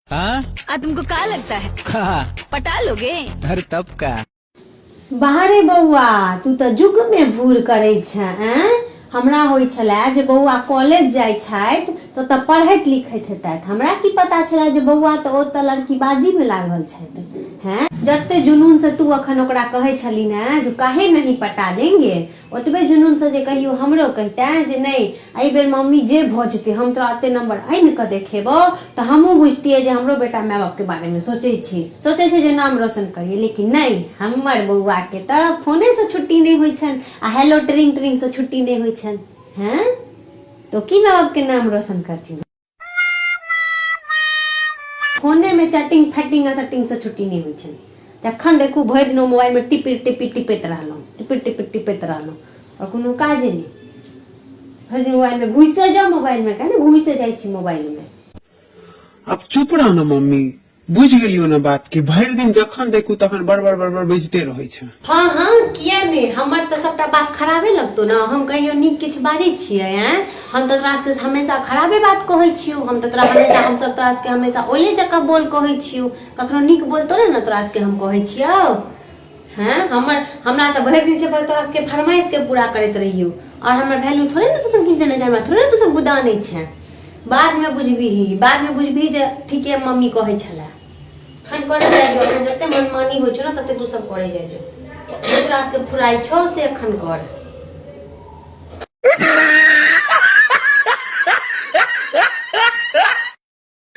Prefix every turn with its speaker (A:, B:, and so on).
A: हाँ?
B: आ तुमको का लगता है
A: का
B: पटा लोगे?
A: अरे तब का।
C: बाहरे बौआ, तू तऽ युग मे भूर करै छे। आँय, हमरा होइ छलै जे बौआ कॉलेज जाइ छथि तऽ ओतऽ पढ़ैत लिखैत हेतथि। हमरा की पता छलै जे बौआ तऽ ओतऽ लड़कीबाजी मे लागल छथि। हैं, जते जुनून से तू अखन ओकरा कहै छलही ने जे काहे नहीं पटा लेंगे, ओतबे जुनूनसँ जे कहियो हमरो कहितै जे नहि, एहि बेर मम्मी जे भऽ जेतै, हम तोरा ओते नम्बर आनि कऽ देखेबौ, तऽ हमहूँ बुझतियै जे हमरो बेटा माय बापके बारेमे सोचै छै, सोचै छै जे नाम रोशन करियै। लेकिन नहि, हमर बौआके तऽ फोनेसँ छुट्टी नहि होइ छनि आ हेलो ट्रिंग ट्रिंगसँ छुट्टी नहि होइ छनि। हँ, तऽ की माय बापके नाम रोशन करथिन? फोनेमे चैटिंग फैटिंग आ सेटिंगसँ छुट्टी नहि होइ छनि। जखन देखू भरि दिन ओ मोबाइलमे टिपि टिपि टिपैत रहलहुँ, टिपि टिपि टिपैत रहलहुँ, आओर कोनो काजे नहि। भरि दिन मोबाइलमे घुसिए जाउ, मोबाइलमे कहै ने घुसि जाइ छी मोबाइलमे।
D: अब चुप रह न मम्मी, बुझि गेलियौ ने बात कि भरि दिन जखन देखू तखन बड़बड़ बड़बड़ बजिते रहै छै।
C: हँ हँ, किया नहि, हमर तऽ सबटा बात खराबे लगतौ ने। हम कहियो नीक किछु बाजै छियै? आँय, हम तऽ तोरा सबके हमेशा खराबे बात कहै छियौ। हम तऽ तोरा हमेशा, हम सब तोरा सबके हमेशा ओले जकाँ बोल कहै छियौ। कखनो नीक बोल तोरे ने तोरा सबके हम कहै छियौ। हँ, हमर हमरा तऽ भरि दिन छै तोरा सबके फरमाइश के पूरा करैत रहियौ, आओर हमर वैल्यू थोड़े ने तू सब किछु देने छै। हमरा थोड़े ने तू सब गुदानै छै। बादमे बुझबिही, बादमे बुझबिही जे ठीके मम्मी कहै छलै। एखन करै जाइ जो, एखन जते मनमानी होइ छौ ने तते तू सब करै जाइ जो। जे तोरा सबके फुराइ छौ से एखन कर।